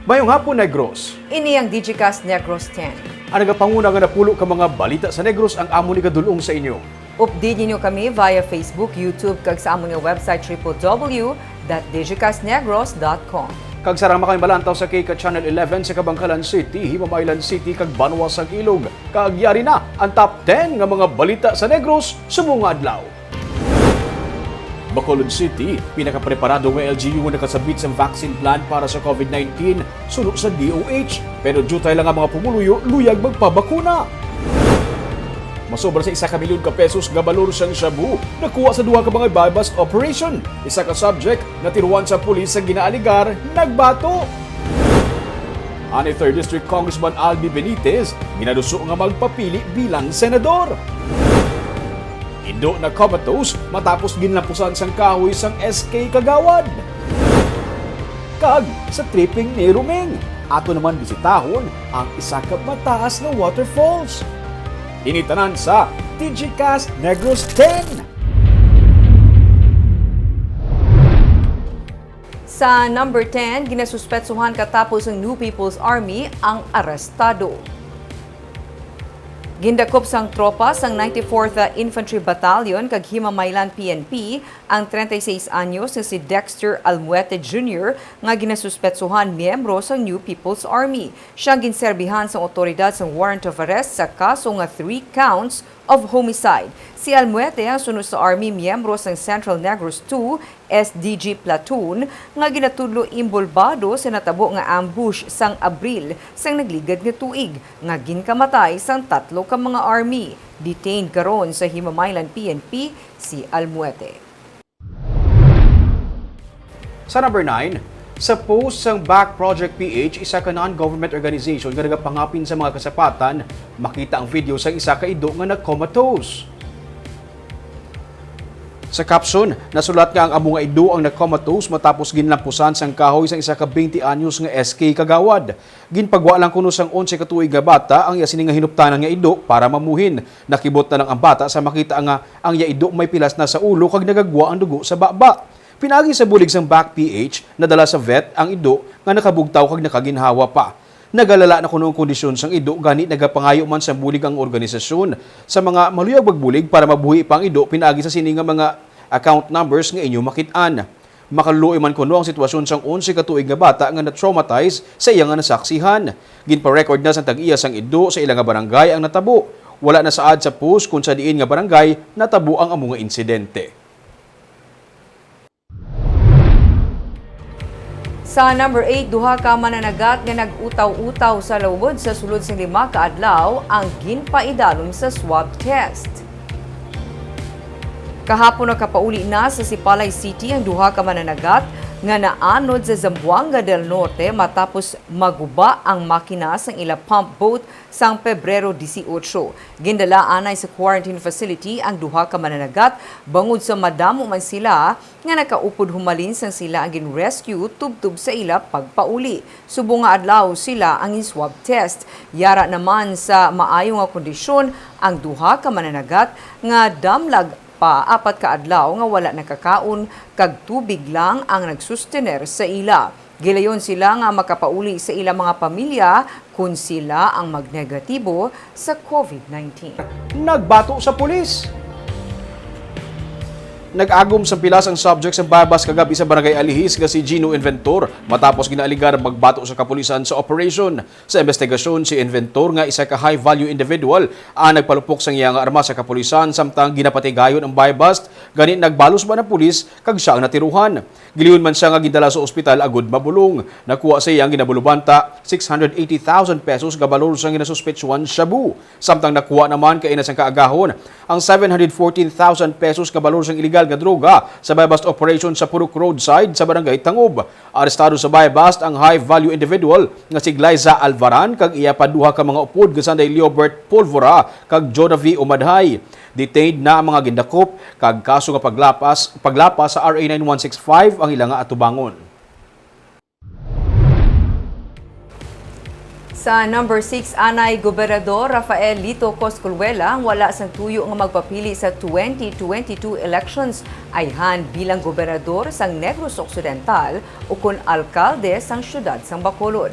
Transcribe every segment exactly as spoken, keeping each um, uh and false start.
Mayong hapon, Negros. Ini ang Digicast Negros ten. Ang nagapanguna nga napulo ka mga balita sa Negros ang amon igadul-ong sa inyo. Update ninyo kami via Facebook, YouTube, kag sa amon nga website, triple W dot digicast negros dot com. Kag sarang kami malantaw sa K K Channel eleven sa Kabangkalan City, Himamaylan City, kag Banwa sang Ilog. Kag yari na ang top ten nga mga balita sa Negros subong nga adlaw. Bacolod City, pinakapreparado nga L G U nga nakasabit sang vaccine plan para sa COVID nineteen suno sa D O H, pero diutay lang ang mga pumuluyo luyag magpabakuna. Masobra sa isa ka milyon ka pesos nga balor sang shabu nakuha sa duha ka mga buy-bust operation. Isa ka subject natiruan sa pulis sa ginaaligar nagbato. Anay Third District Congressman Albi Benitez ginaduso nga magpapili bilang senador. Indo na comatose matapos ginlampusan sang kahoy sang S K Kagawad. Kag sa tripping ni Ruming, ato naman bisitahon ang isa ka mataas nga waterfalls. Ini tanan sa Digicast Negros ten. Sa number ten, ginasuspetsuhan katapos ang New People's Army ang arestado. Gindakop sang tropa sang ninety-fourth Infantry Battalion kag Himamaylan P N P ang treinta y seis anyos nga si Dexter Almuete Junior nga ginasuspetsuhan miyembro sang New People's Army. Siya ang ginserbihan sang awtoridad sang warrant of arrest sa kaso nga three counts of homicide. Si Almuete ang suno sa Army miyembro sang Central Negros two S D G Platoon nga ginatudlo inbolbado sa natabo nga ambush sang Abril sang nagligad nga tuig nga ginkamatay sang tatlo ka mga Army. Detained karon sa Himamaylan P N P si Almuete. Sa number nine, sa post sang Back Project P H, isa ka non-government organization nga nagapangapin sa mga kasapatan, makita ang video sa isa ka ido nga nag-comatose. Sa caption, nasulat nga ang amo nga ido ang nag-comatose matapos ginlampusan sang kahoy sang isa ka twenty anyos nga S K Kagawad. Ginpagwa lang kuno sang onse ka tuig nga bata ang iya sini nga hinuptanan nga ido para mamuhin. Nakibot na lang ang bata sa makita nga ang iya ido may pilas na sa ulo kag nagagwa ang dugo sa baba. Pinaagi sa bulig sang Back P H, nadala sa vet ang ido nga nakabugtaw kag nakaginhawa pa. Nagalala na kuno ang kondisyon sang ido, gani nagapangayo man sang bulig ang organisasyon sa mga maluyag magbulig para mabuhi pa ang ido pinaagi sa sini nga mga account numbers nga inyo makit-an. Makaluoy man kuno ang sitwasyon sang onse ka tuig nga bata nga na-traumatize sa iya nga nasaksihan. Ginpa-record na sang tag-iya sang ido sa ila nga barangay ang natabo. Wala nasaad sa post kon sa diin nga barangay natabo ang amo nga insidente. Sa number eight, duha ka mananagat nga nag-utaw-utaw sa lawod sa sulod sing lima ka adlaw ang ginpaidalom sa swab test. Kahapon nakapauli na sa Sipalay City ang duha ka mananagat nga naanod sa Zamboanga del Norte matapos maguba ang makina sang ila pump boat sang Pebrero dieciocho. Gindala anay sa quarantine facility ang duha ka mananagat bangod sa madamo man sila nga nakaupod humalin sang sila ang gin-rescue tubtob sa ila pagpauli. Subong nga adlaw sila ang gin-swab test. Yara naman sa maayo nga kondisyon ang duha ka mananagat nga damlag pa apat ka adlaw nga wala nakakaon kag tubig lang ang nagsustener sa ila. Gilayon sila nga makapauli sa ila mga pamilya kon sila ang magnegatibo sa COVID nineteen. Nagbato sa pulis. Nag-agom sang pilas ang subject sa buy-bust kagab-i sa Barangay Alihis nga si Gino Inventor matapos ginaaligar magbato sa kapulisan sa operation. Sa imbestigasyon, si Inventor nga isa ka high-value individual ang nagpalupok sang iya nga arma sa kapulisan samtang ginapatigayon ang buy-bust, gani nagbalos man ang pulis kag siya ang natiruhan. Gilingon man siya nga gindala sa ospital agud mabulong. Nakuha sa iya ang ginabulubanta six hundred eighty thousand pesos nga balor sang ginasuspetsuhan shabu. Samtang nakuha naman kaina sang kaagahon ang seven hundred fourteen thousand pesos nga balor sang iligal nga droga sa buy-bust operation sa Purok Roadside sa Barangay Tangub. Arestado sa buy-bust ang high-value individual nga si Glyza Alvaran kag iya pa duha ka mga upod nga sanday Leobert Polvora kag Jodavi Umadhay. Detained na ang mga gindakop kag kaso nga paglapas, paglapas sa R A nine one six five ang ila nga atubangon. Sa number six, anay Gobernador Rafael Lito Coscolluela ang wala sang tuyo nga magpapili sa twenty twenty-two elections, ayhan bilang gobernador sang Negros Occidental ukon alkalde sang siyudad sang Bacolod.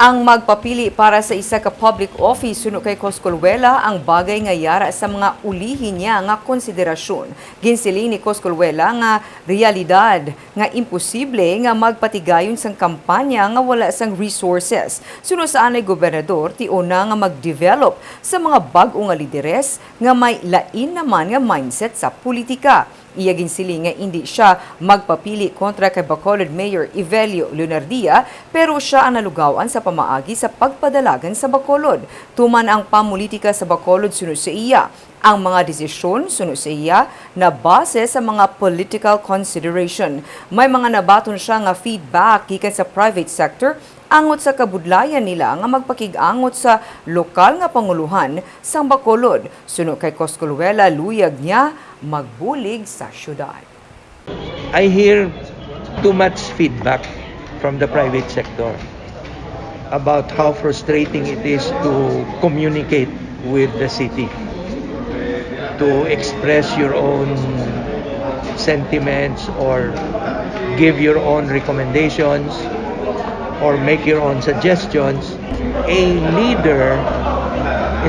Ang magpapili para sa isa ka public office suno kay Coscolluela ang bagay nga yara sa mga ulihi niya nga konsiderasyon. Ginsiling ni Coscolluela nga realidad nga imposible nga magpatigayon sang kampanya nga wala sang resources. Suno sa anay gobernador, tion na nga mag-develop sa mga bag-o nga lideres nga may lain naman nga mindset sa politika. Iya ginsiling nga indi siya magpapili kontra kay Bacolod Mayor Evelio Leonardia, pero siya ang nalugawan sa pamaagi sa pagpadalagan sa Bacolod. Tuman ang pamulitika sa Bacolod suno sa iya, ang mga desisyon suno sa iya nabase sa mga political consideration. May mga nabaton siya nga feedback gikan sa private sector angot sa kabudlayan nila nga magpakig-angot sa lokal nga pangulohan sang Bacolod. Suno kay Coscolluela, luyag niya magbulig sa syudad. I hear too much feedback from the private sector about how frustrating it is to communicate with the city, to express your own sentiments or give your own recommendations or make your own suggestions. A leader,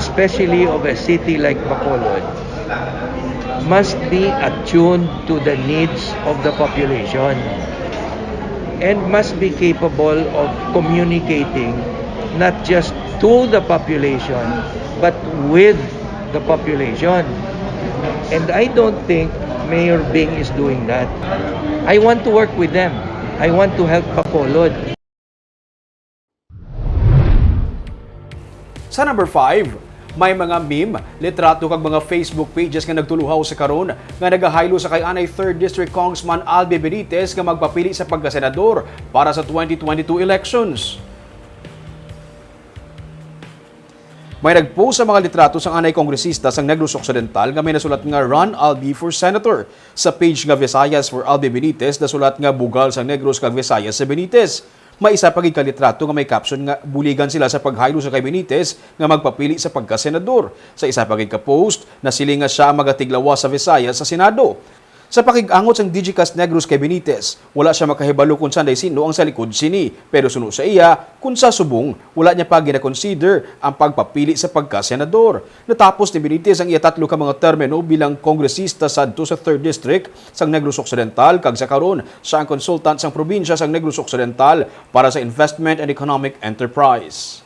especially of a city like Bacolod, must be attuned to the needs of the population and must be capable of communicating not just to the population but with the population. And I don't think Mayor Bing is doing that. I want to work with them. I want to help Bacolod. Sa number five, may mga meme, litrato kag mga Facebook pages nga nagtuluhaw sa karon nga nagahaylo sa kay anay third District Congressman Albi Benitez nga magpapili sa pagkasenador para sa twenty twenty-two elections. May nag-post sa mga litrato sang anay kongresista sang Negros Occidental nga may nasulat nga Run Albi for Senator. Sa page nga Visayas for Albi Benitez, nasulat nga bugal sang Negros kag Visayas si Benitez. May isa pa gid ka litrato nga may caption nga buligan sila sa paghaylo sa kay Benitez nga magpapili sa pagkasenador. Sa isa pa gid ka post, nasiling nga sia ang magatiglawas sa Visayas sa Senado. Sa pakig-angot sang Digicast Negros kay Benitez, wala sia makahibalo kon sanday sin-o ang sa likod sini, pero suno sa iya, kon sa subong, wala niya pa gina-consider ang pagpapili sa pagkasenador. Natapos ni Benitez ang iya tatlo ka mga termino bilang kongresista sadto sa Third District sang Negros Occidental, kag sa karon, sia ang consultant sang probinsya sang Negros Occidental para sa Investment and Economic Enterprise.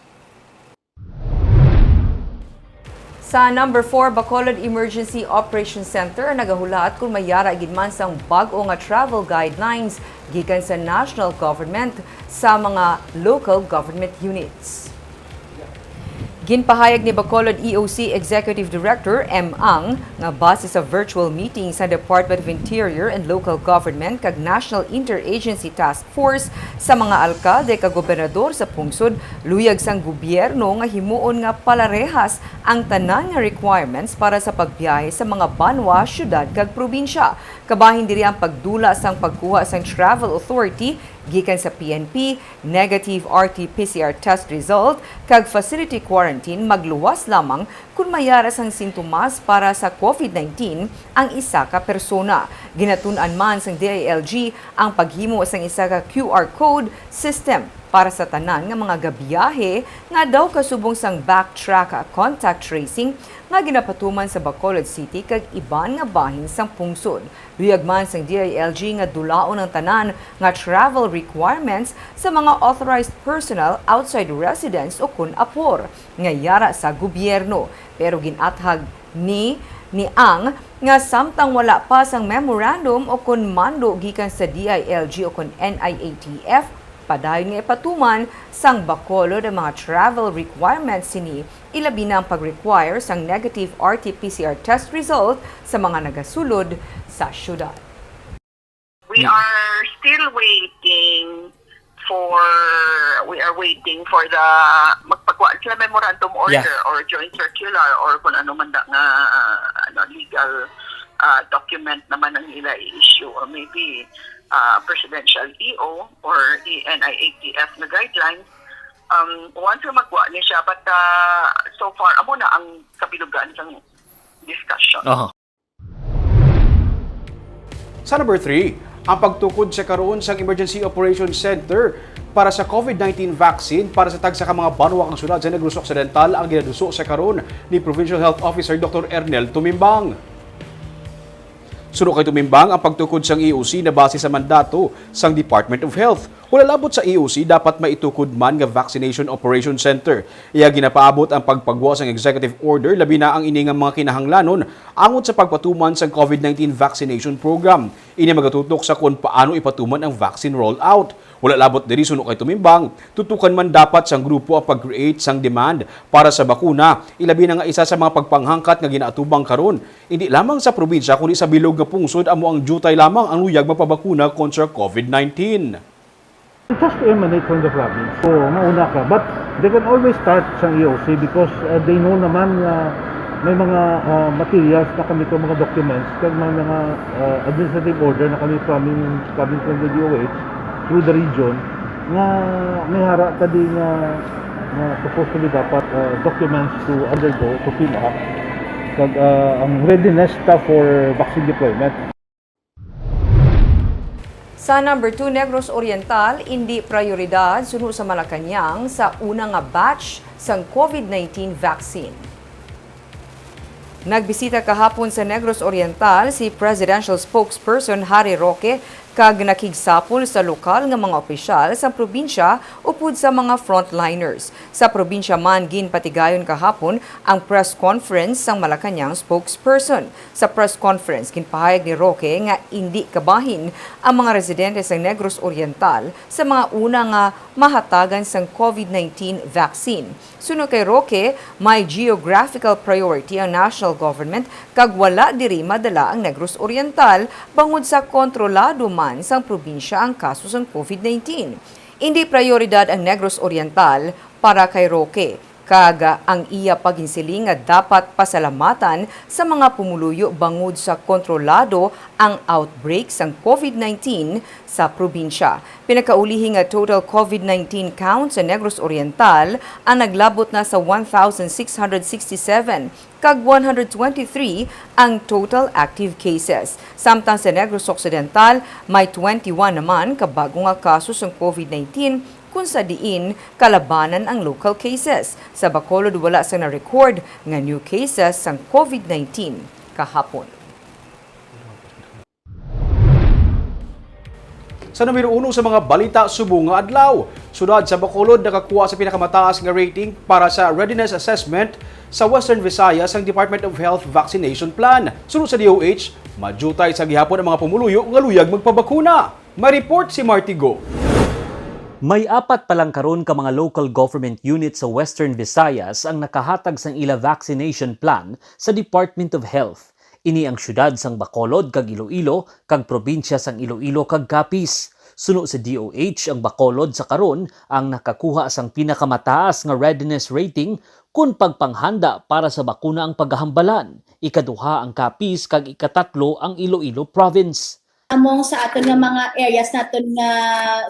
Sa number four, Bacolod Emergency Operations Center nagahulat kon may yara gid man sang bag-o nga travel guidelines gikan sa national government sa mga local government units. Ginpahayag ni Bacolod E O C Executive Director M. Ang nga base sa virtual meeting sa Department of Interior and Local Government kag National Interagency Task Force sa mga alkalde kag gobernador sa pungsod, luyag sang gobyerno nga himuon nga palarehas ang tanan nga requirements para sa pagbiyahe sa mga banwa, syudad kag probinsya. Kabahin diri ang pagdula sang pagkuha sang travel authority gikan sa P N P, negative R T P C R test result, kag facility quarantine magluwas lamang kon may yara sang sintomas para sa COVID nineteen ang isa ka persona. Ginatun-an man sang D I L G ang paghimo sang isa ka Q R code system para sa tanan nga mga gabiyahe nga daw kasubong sang Backtrack contact tracing nga ginapatuman sa Bacolod City kag iban nga bahin sang pungsod. Luyag man sang D I L G nga dulaon ang tanan nga travel requirements sa mga authorized personnel outside residence ukon apor nga yara sa gobyerno. Pero gin-athag ni, ni Ang nga samtang wala pa sang memorandum ukon mando gikan sa D I L G ukon N I A T F, padayon nga ipatuman sang Bacolod ang mga travel requirements sini, ilabi na ang pag-require sang negative R T P C R test result sa mga nagasulod sa syudad. We are still waiting for, we are waiting for the, magpagkuha sila memorandum order or joint circular or kung ano man da nga, uh, ano, legal uh, document naman ang ila i-issue, or maybe ah, presidential E O or E N I A T F na guidelines, um, once nga magwa ni siya, but, ah, so far, amo na ang kabilugan sang discussion. Aha. Sa number three, ang pagtukod sa karon sang Emergency Operations Center para sa COVID nineteen vaccine para sa tagsa ka mga banwa kag syudad sa Negros Occidental ang ginaduso sa karon ni Provincial Health Officer Doctor Ernel Tumimbang. Suno kay Tumimbang, ang pagtukod sang E O C nabase sa mandato sang Department of Health. Wala labot sa E O C dapat maitukod man nga Vaccination Operation Center. Iya ginapaabot ang pagpagwa sang executive order, labi na ang ini nga mga kinahanglanon angot sa pagpatuman sang COVID nineteen vaccination program. Ini magatutok sa kon paano ipatuman ang vaccine rollout. Wala labot diri, suno kay Tumimbang, tutukan man dapat sang grupo ang pag-create sang demand para sa bakuna, ilabi na nga isa sa mga pagpanghangkat nga ginaatubang karon, indi lamang sa probinsya kundi sa bilog nga pungsod amo ang diutay lamang ang luyag magpabakuna kontra COVID nineteen. It has to emanate from the province. So, mauna ka. But they can always start sa E O C because, uh, they know naman nga may mga, uh, materials na kami, mga documents, kag may mga, uh, administrative order na kami coming, coming from the D O H through the region nga may hara ta di nga, nga supposedly dapat, uh, documents to undergo, to fill up, kag, uh, ang readiness ta for vaccine deployment. Sa number two, Negros Oriental, indi prayoridad suno sa Malacañang sa una nga batch sang COVID nineteen vaccine. Nagbisita kahapon sa Negros Oriental si Presidential Spokesperson Harry Roque kag nakigsapol sa lokal nga mga opisyal sa probinsya upod sa mga frontliners. Sa probinsya man, ginpatigayon kahapon ang press conference sang Malacañang spokesperson. Sa press conference, ginpahayag ni Roque nga indi kabahin ang mga residente sa Negros Oriental sa mga una nga mahatagan sang COVID nineteen vaccine. Suno kay Roque, may geographical priority ang national government kag wala diri madala ang Negros Oriental bangod sa kontrolado man sang probinsya ang kaso sang COVID nineteen. Indi prayoridad ang Negros Oriental para kay Roque, kag ang iya paginsiling nga dapat pasalamatan sa mga pumuluyo bangod sa kontrolado ang outbreak sang COVID nineteen sa probinsya. Pinakaulihi nga total COVID nineteen count sa Negros Oriental ang naglabot na sa one thousand six hundred sixty-seven, kag one hundred twenty-three ang total active cases. Samtang sa Negros Occidental, may twenty-one naman ka bago nga kaso sang COVID nineteen, kung sa diin kalabanan ang local cases. Sa Bacolod, wala sang na-record nga new cases sang COVID nineteen kahapon. Sa numero uno sa mga balita subong nga adlaw, siyudad sa Bacolod nakakuha sa pinakamataas nga rating para sa readiness assessment sa Western Visayas ang Department of Health Vaccination Plan. Suno sa D O H, madiyutay sa gihapon ang mga pumuluyo nga luyag magpabakuna. May report si Marty Go. May apat pa lang karon ka mga local government unit sa Western Visayas ang nakahatag sang ila vaccination plan sa Department of Health. Ini ang siyudad sang Bacolod kag Iloilo, kag probinsya sang Iloilo kag Capiz. Suno sa D O H, ang Bacolod sa karon ang nakakuha sang pinakamataas nga readiness rating kon pagpanghanda para sa bakuna ang paghambalan. Ikaduha ang Capiz kag ikatatlo ang Iloilo Province. Among sa aton nga mga areas naton nga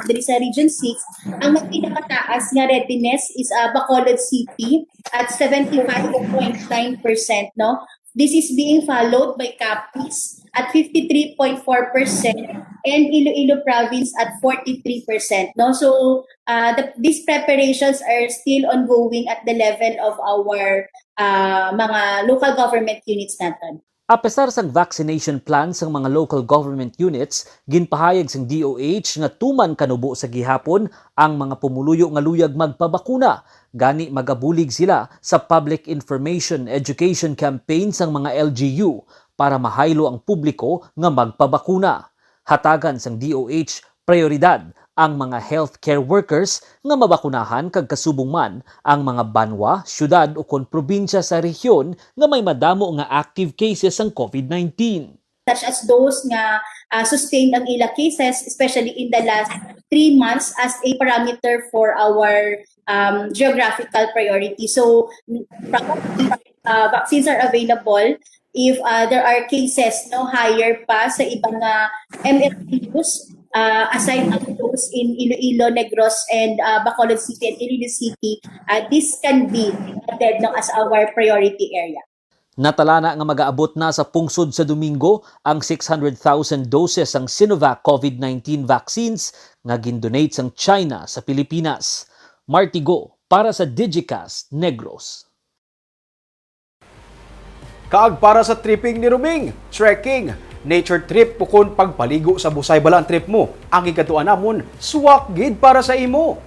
diri sa Region six, ang mas pinakamataas nga readiness is, ah, Bacolod City at seventy-five point nine percent, no? This is being followed by Capiz at fifty-three point four percent and Iloilo Province at forty-three percent, no? So, uh, the, these preparations are still ongoing at the level of our, uh, mga local government units naton. Apesar sang vaccination plan sang mga local government units, ginpahayag sang D O H nga tuman kanubo sa gihapon ang mga pumuluyo nga luyag magpabakuna. Gani, magabulig sila sa public information education campaign sang mga L G U para mahaylo ang publiko nga magpabakuna. Hatagan sang D O H prioridad ang mga healthcare workers nga mabakunahan kag kasubong man ang mga banwa, siyudad, ukon probinsya sa rehiyon nga may madamo nga active cases sang COVID nineteen. Such as those nga, ah, sustained ang ila cases, especially in the last three months as a parameter for our, um, geographical priority. So, probably, uh, vaccines are available if, uh, there are cases, no, higher pa sa ibang, uh, M L T Us, Uh, aside of those in Iloilo, Negros, and uh, Bacolod City and Iloilo City, uh, this can be added, no, as our priority area. Natalana nga magaabot na sa pungsod sa Domingo ang six hundred thousand doses sang Sinovac COVID nineteen vaccines nga gindonate sang China sa Pilipinas. Marty Go para sa Digicast Negros. Kag para sa tripping ni Ruming, trekking, nature trip, ukon pagpaligo sa Busay, bala ang trip mo, ang ginkaadtuan namon suwak gid para sa imo.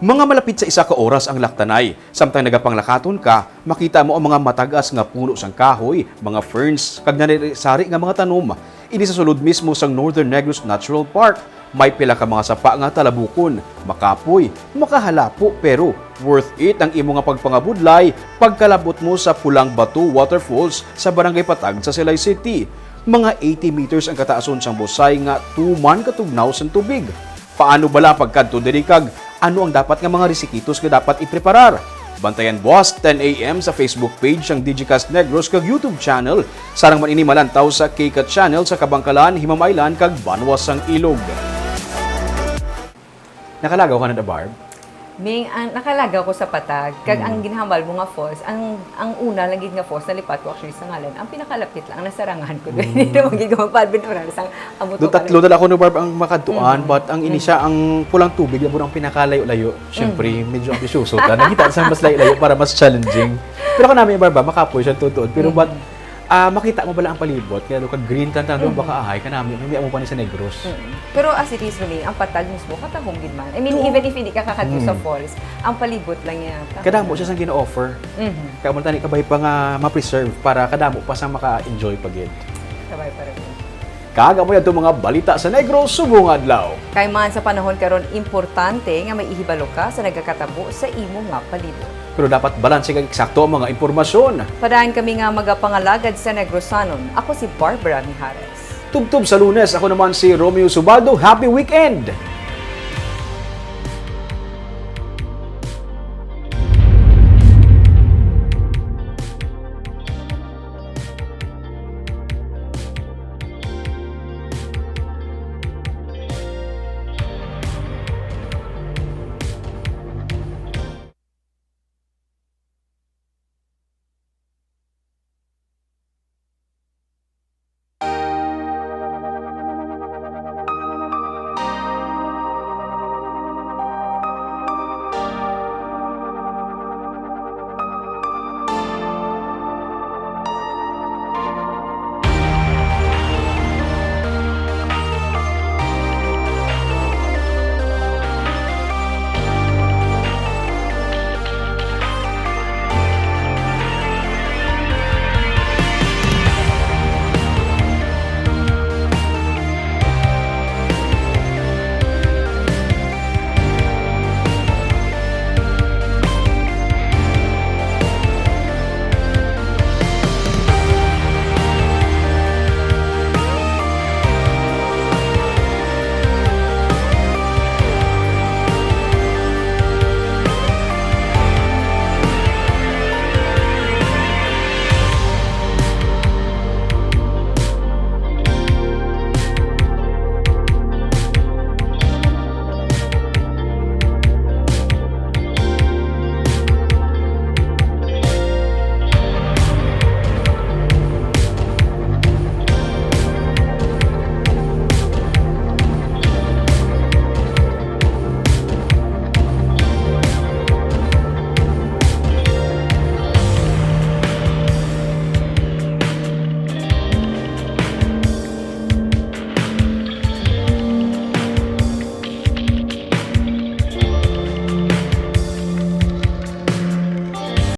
Mga malapit sa isa ka oras ang laktanay. Samtang nagapanglakaton ka, makita mo ang mga matag-as nga puno sang kahoy, mga ferns, kag nanari-sari nga mga tanom. Ini sa sulod mismo sang Northern Negros Natural Park. May pila ka mga sapa nga talabukon, makapoy, makahalapo, pero worth it ang imo nga pagpangabudlay pagkalabot mo sa Pulang Bato Waterfalls sa Barangay Patag sa Silay City. Mga eighty meters ang kataason sang Busay nga tuman katugnaw sang tubig. Paano bala pagkadto diri kag ano ang dapat nga mga resikitos nga dapat ipreparar? Bantayan buas ten a.m. sa Facebook page sang Digicast Negros kag YouTube channel. Sarang man ini malantaw sa Kika Channel sa Kabangkalan, Himam Island kag Banwa sang Ilog. Nakalagaw ka na da, Barb? Ming, ang nakalagaw ko sa Patag, kag ang ginhambal mo nga falls, ang ang una lang gid nga falls, nalipat ko actually sa ngalan. Ang pinakalapit lang, nasarangan ko. Hindi naman gid ko magpa-adventuran sa amo Do tatlo na lang ako ni Barb ang makadtuan, but ang ini siya, ang Pulang Tubig, labo ang pinakalayo-layo. Siyempre, medyo ambisyoso ta. Nakita sa mas layo-layo para mas challenging. Pero kanami, Barb, ah, makapoy siya tutuod. Pero but, ah, makita mo bala ang palibot, kaya do ka green tan tan, baka ahay kanami, may amo pa ni sa Negros. Pero as it is, Ming, ang Patag mismo, katahom gid man. I mean, even if hindi ka kakadto sa falls, ang palibot lang niya. Kadamo siya sang gina-offer. Kaya mo tani kabay pa nga ma-preserve para kadamo pa sang maka-enjoy pa gid. Kabay pa rin. Kag amo yadto mga balita sa Negros subong adlaw. Kay man sa panahon karon, importante nga may ihibalo ka sa nagakatabo sa imo nga palibot. Pero dapat balanse kag eksakto ang mga impormasyon. Padayon kami nga magapangalagad sa Negrosanon. Ako si Barbara Mijares. Tubtob sa Lunes, ako naman si Romeo Subaldo. Happy weekend!